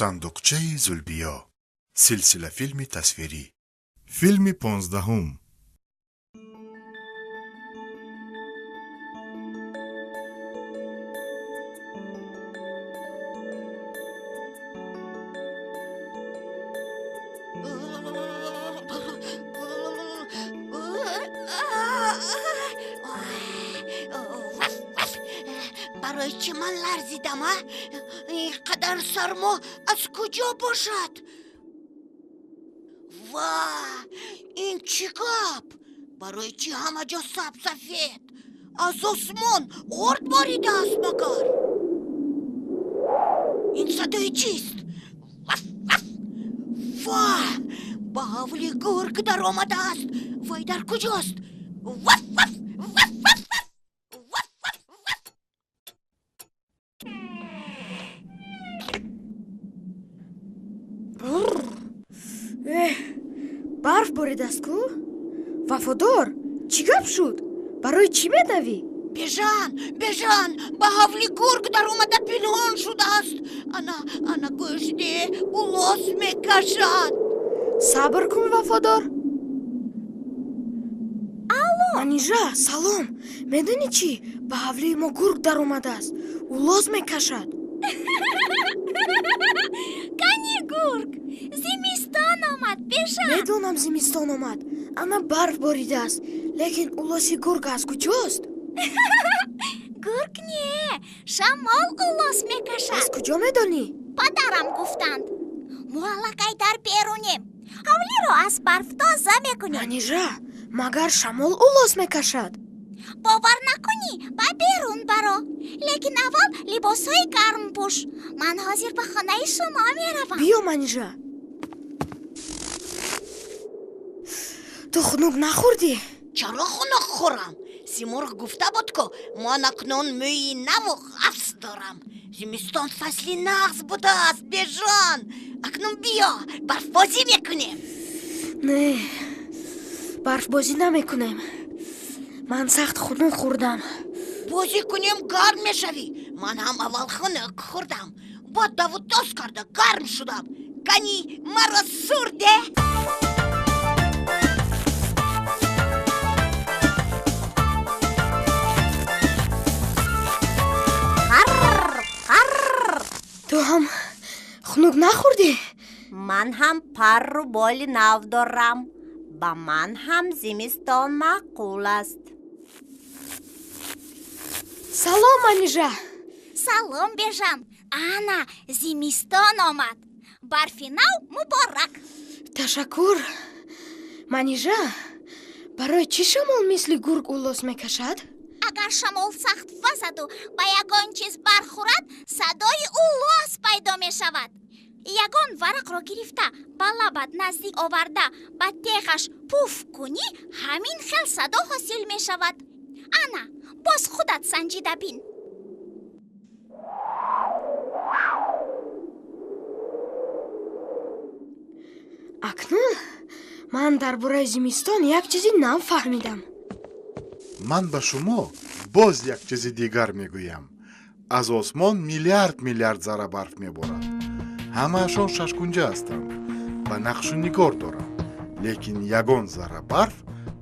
Сандуқчаи Зулбиё, силсилафилми тасвирӣ, филми 15-ум. Барои чӣ ман ларзидам, а? Ин қадар сармо аз куҷо бошад? Ва ин чӣ гап? Барои чӣ ҳама ҷо сабсафед? Аз осмон орд боридааст магар? Ин садои чист? Ва ба ҳавли гург даромадааст. Вай дар куҷост? Ваф, ваф, ваф, ваф, ваф, ваф, ваф. Эҳ, барф боридааст ку? Вафодор, чӣ гап шуд? Барои чӣ медавӣ? Бежан, Бежан, ба ҳавли гург даромада пинҳон шудааст. Ана, ана, гӯшде, улос мекашад. Сабр кун, Вафодор. Алло, Манижа, салом. Медонӣ чӣ? Ба ҳавлии мо гург даромадааст, улоз мекашад. Кани гург? Зимистон омад, Бежан. Медонам, зимистон омад, ана барф боридааст, лекин улоси гург аз куҷост? Гург не, шамол улос мекашад. Аз куҷо медонӣ? Падарам гуфтанд. Мо аллакай дар берунем, ҳавлиро аз барф тоза мекунем. Манижа, магар шамол улос мекашад? Бовар накунӣ, ба берун баро, лекин аввал либосҳои гарм пӯш. Ман ҳозир ба хонаи шумо меравам. Биё, Манижа. Ту хунук нахӯрдӣ? Чаро хунук хӯрам? Симурғ гуфта буд, ку ман акнун мӯи наву ғафс дорам. Зимистон фасли нағз будааст, Бежан. Акнун биё, барфбозӣ мекунем. Не, барфбозӣ намекунем, ман сахт хунук хӯрдам. Бозӣ кунем, гарм мешавӣ. Ман ҳам аввал хунук хӯрдам, баъд даву тоз карда гарм шудам. Кани, маро сурде. Ту ҳам хунук нахӯрдӣ? Ман ҳам парру боли нав дорам. Ба ман ҳам зимистон маъқул аст. Салом, Манижа. Салом, Бежан. Ана зимистон омад, барфи нав муборак. Ташаккур. Манижа, барои чӣ шамол мисли гург улос мекашад? Агар шамол сахт вазаду ба ягон чиз бархӯрад, садои улос пайдо мешавад. Ягон варақро гирифта, ба лабат наздик оварда, ба теғаш пуф кунӣ, ҳамин хел садо ҳосил мешавад. Ана, боз худат санҷида бин. Акнун ман дар бораи зимистон як чизи нав фаҳмидам. Ман ба шумо боз як чизи дигар мегӯям. Аз осмон миллиард миллиард зарра барф меборад. Ҳамаашон шашкунҷа ҳастанд ва нақшу нигор доранд, лекин ягон зарра барф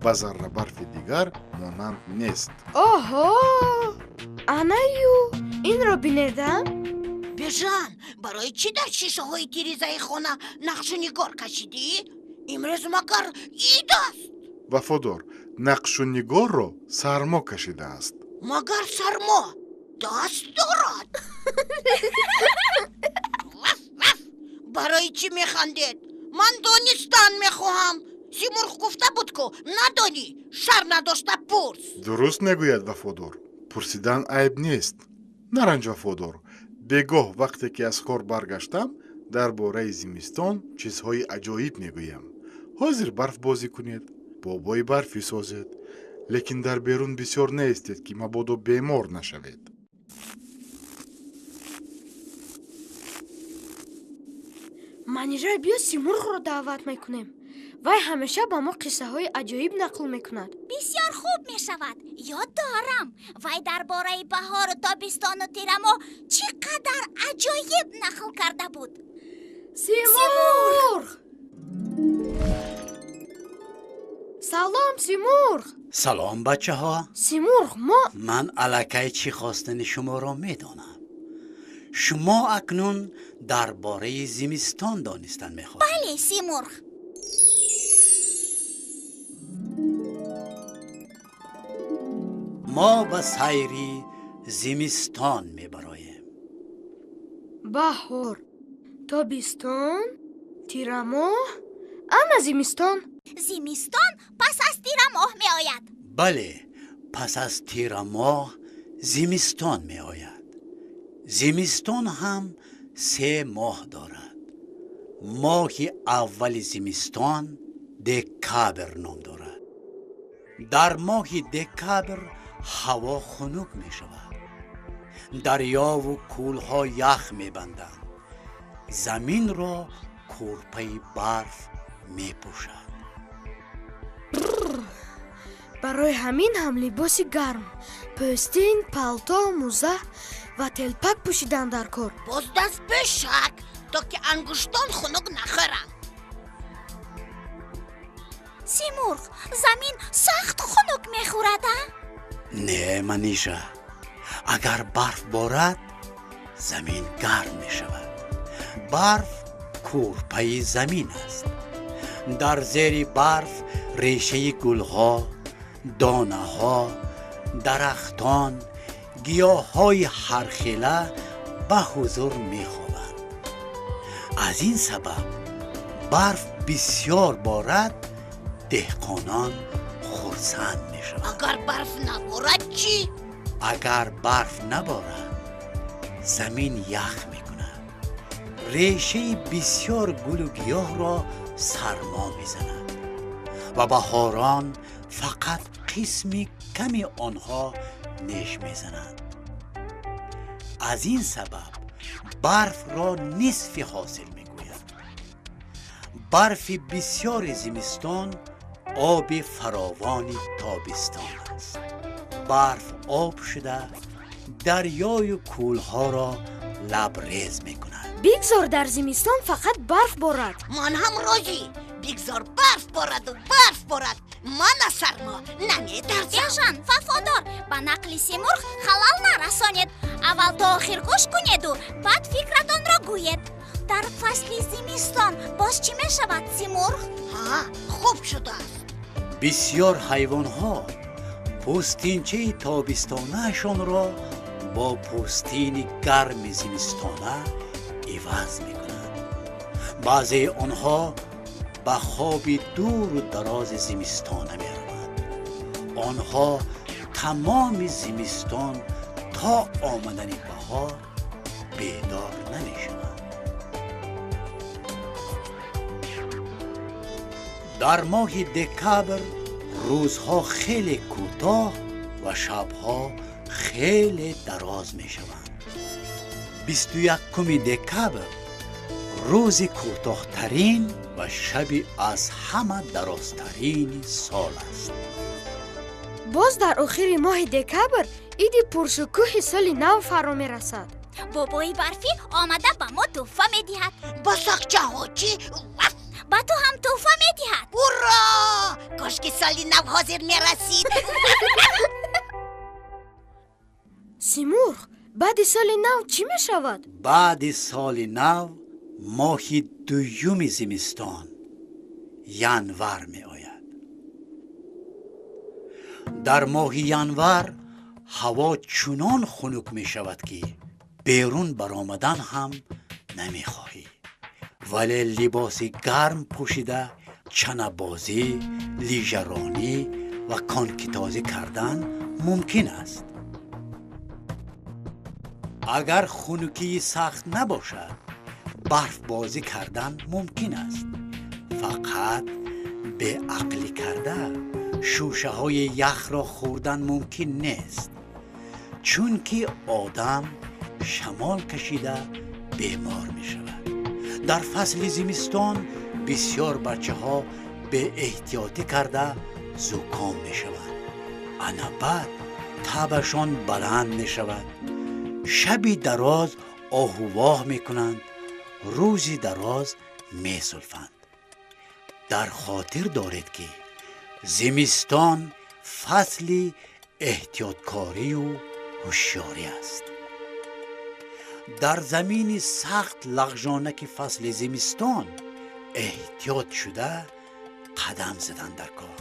ба зарра барфи дигар монанд нест. Оҳо, анаю инро бинеда. Бежан, барои чӣ дар шишаҳои тирезаи хона нақшу нигор кашидӣ? Имрӯз магар ид аст? Вафодор, нақшу нигорро сармо кашидааст. Магар сармо даст дорад? Ваф, ваф! Барои чӣ механдед? Ман донистан мехоҳам. Симурғ гуфта буд, ку надонӣ, шар надошта пурс. Дуруст мегӯяд Вафодор, пурсидан айб нест. Наранҷ, Вафодор. Бегоҳ, вақте ки аз кор баргаштам, дар бораи зимистон чизҳои аҷоиб мегӯям. Ҳозир барф бозӣ кунед, бобои барфӣ созед, лекин дар берун бисёр неистед, ки мабодо бемор нашавед. Манижа, биё, Симурғро даъват мекунем. Вай ҳамеша ба мо қиссаҳои аҷоиб нақл мекунад. Бисёр хуб мешавад. Ёд дорам, вай дар бораи баҳору тобистону тирамоҳ чӣ қадар аҷоиб нақл карда буд. Симурғ! Салом, Симурғ! Салом, бачаҳо! Симурғ, мо Ман аллакай чӣ хостани шуморо медонам. Шумо акнун дар бораи зимистон донистан мехоҳед. Бале, Симурғ. Мо ба сайри зимистон мебароем. Баҳор, тобистон, тирамоҳ, ана зимистон. Зимистон пас аз тирамоҳ меояд. Бале, пас аз тирамоҳ зимистон меояд. Зимистон ҳам се моҳ дорад. Моҳи аввали зимистон декабр ном дорад. Дар моҳи декабр ҳаво хунук мешавад. Дарёву кӯлҳо ях мебанданд. Заминро кӯрпаи барф мепӯшад. Барои ҳамин ҳам либоси гарм, пӯстин, палто, мӯза ва телпак пӯшидан дар кор. Боз дастпӯшак, то ки ангуштон хунук нахӯранд. Симурғ, замин сахт хунук мехӯрад, а? Не, Манижа, агар барф борад, замин гарм мешавад. Барф кӯрпаи замин аст. Дар зери барф решаи гулҳо, донаҳо, дарахтон, гиёҳҳои ҳархела ба ҳузур мехобанд. Аз ин сабаб барф бисёр борад, деҳқонон хурсанд мешаванд. Агар барф наборад чӣ? Агар барф наборад, замин ях мекунад. Решаи бисёр гулу гиёҳро сармо мезанад ва баҳорон фақат қисми ками онҳо неш мезананд. Аз ин сабаб барфро нисфи ҳосил мегӯянд. Барфи бисёри зимистон оби фаровони тобистон аст. Барф об шуда дарёю кӯлҳоро лабрез мекунад. Бигзор дар зимистон фақат барф борад. Ман ҳам розӣ. Бигзор барф бораду барф борад. Ман аз сармо наметарсам. Бежан, вафодор, ба нақли Симурғ халал нарасонед. Аввал то охир гӯш кунеду баъд фикратонро гӯед. Дар фасли зимистон боз чӣ мешавад, Симурғ? Ҳа, хуб шудааст. Бисёр ҳайвонҳо пӯстинчаи тобистонаашонро бо пӯстини гарми зимистона иваз мекунанд. Баъзеи онҳо ба хоби дуру дарози зимистона мераванд. Онҳо тамоми зимистон то омадани баҳор бедор намешаванд. Дар моҳи декабр рӯзҳо хеле кӯтоҳ ва шабҳо хеле дароз мешаванд. 21 декабр рӯзи кӯтоҳтарин ва шаби аз ҳама дарозтарини сол аст. Боз дар охири моҳи декабр иди пуршукӯҳи соли нав фаро мерасад. Бобои барфӣ омада ба мо тӯҳфа медиҳад. Ба сақчаҳо чӣ? Ба ту ҳам тӯҳфа медиҳад. Ура! Кошки соли нав ҳозир мерасид. Симурғ, баъди соли нав чӣ мешавад? Баъди соли нав моҳи дуюми зимистон январ меояд. Дар моҳи январ ҳаво чунон хунук мешавад, ки берун баромадан ҳам намехоҳӣ. Вале либоси гарм пӯшида чанабозӣ, лижаронӣ ва конкитозӣ кардан мумкин аст. Агар хунукии сахт набошад, барфбозӣ кардан мумкин аст. Фақат беақлӣ карда шӯшаҳои яхро хӯрдан мумкин нест, чунки одам шамол кашида бемор мешавад. Дар фасли зимистон бисёр бачаҳо беэҳтиётӣ карда зуком мешаванд. Ана баъд табашон баланд мешавад. Шаби дароз оҳувоҳ мекунанд, рӯзи дароз месулфанд. Дар хотир доред, ки зимистон фасли эҳтиёткорию ҳушёрӣ аст. Дар замини сахт лағжонаки фасли зимистон эҳтиёт шуда қадам задан дар кор.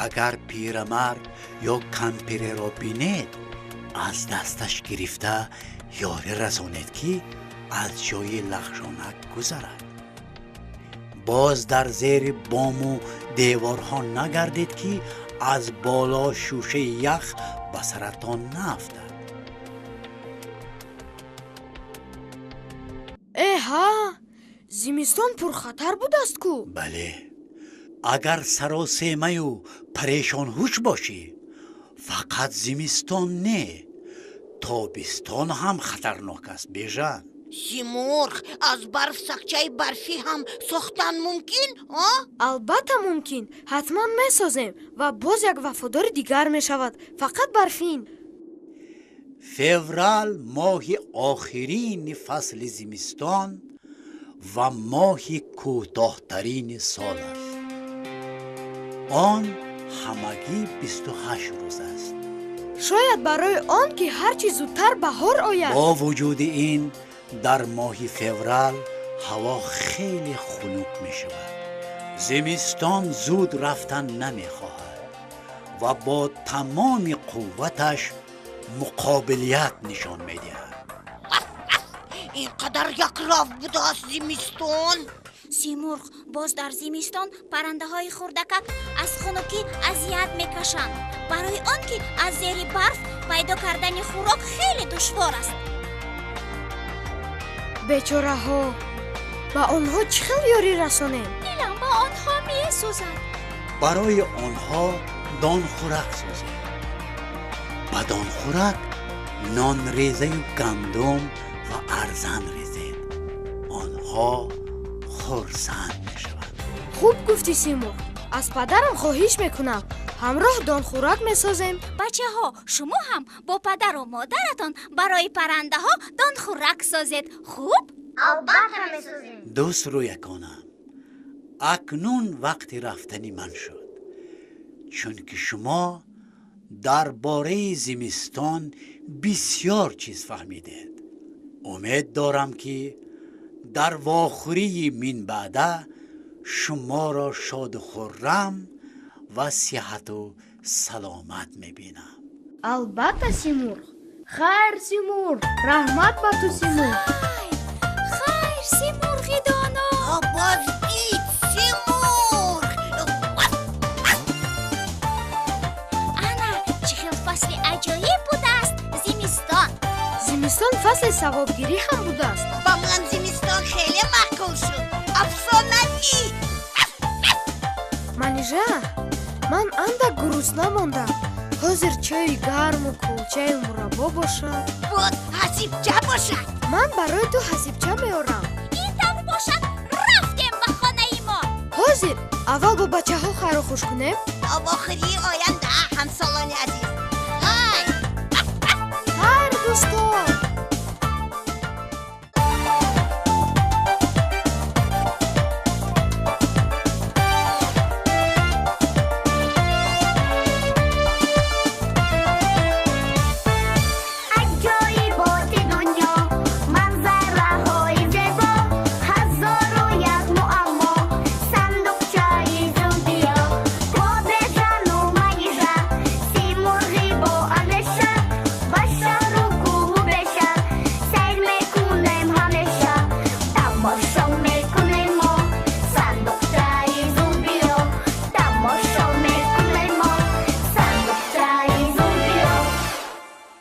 Агар пирамард ё кампиреро бинед, аз дасташ гирифта ёрӣ расонед, ки аз ҷои лағжонак гузарад. Боз дар зери бому деворҳо нагардед, ки аз боло шӯшаи ях ба саратон наафтад. Эҳа, зимистон пурхатар будааст ку? Бале, агар саросемаю парешонҳуш бошӣ, фақат зимистон не, тобистон ҳам хатарнок аст, Бежан. Симурғ, аз барф сагчаи барфӣ ҳам сохтан мумкин, а? Албатта мумкин, ҳатман месозем ва боз як вафодори дигар мешавад, фақат барфин. Феврал моҳи охирини фасли зимистон ва моҳи кӯтоҳтарини сол аст. Он ҳамагӣ 28 рӯз аст. Шояд барои он ки ҳарчи зудтар баҳор ояд. Бо вуҷуди ин, дар моҳи феврал ҳаво хеле хунук мешавад. Зимистон зуд рафтан намехоҳад ва бо тамоми қувваташ муқобилият нишон медиҳад. Ин қадар якрав будааст зимистон. Симурғ, боз дар зимистон паррандаҳои хурдакак аз хунукӣ азият мекашанд, барои он ки аз зери барф пайдо кардани хӯрок хеле душвор аст. Бечораҳо, ба онҳо чӣ хел ёрӣ расонем? Дилам ба онҳо месӯзад. Барои онҳо донхӯрак созед. Ба донхӯрак нонрезаю гандум ва арзан резед. Онҳо хурсанд мешаванд. Хуб гуфтӣ, Симурғ. Аз падарам хоҳиш мекунам, ҳамроҳ донхӯрак месозем. Бачаҳо, шумо ҳам бо падару модаратон барои паррандаҳо донхӯрак созед, хуб? Албатта месозем. Дӯст рӯяконам, акнун вақти рафтани ман шуд, чунки шумо дар бораи зимистон бисёр чиз фаҳмидед. Умед дорам, ки дар вохӯрии минбаъда шуморо шоду хуррам ва сиҳату саломат мебинам. Албатта, Симурғ. Хайр, Симурғ, раҳмат ба ту, Симурғ. Хайр, Симурғи доно. Боз дид, Симурғ. Ана чӣ хел фасли аҷоиб будааст зимистон. Зимистон фасли савобгирӣ ҳам будааст. Ба ман зимистон хеле маъқул шуд, афсонавӣ. Манижа, ман андак гурусна мондам. Ҳозир чойи гарму кулчаю мураббо бошад. Боз ҳасибча бошад. Ман барои ту ҳасибча меорам. Ин тавр бошад, рафтем ба хонаи мо. Ҳозир аввал бо бачаҳо хайру хуш кунем. То вохӯрии оянда, ҳамсолони азиз. Хайр. Хайр, дӯстон.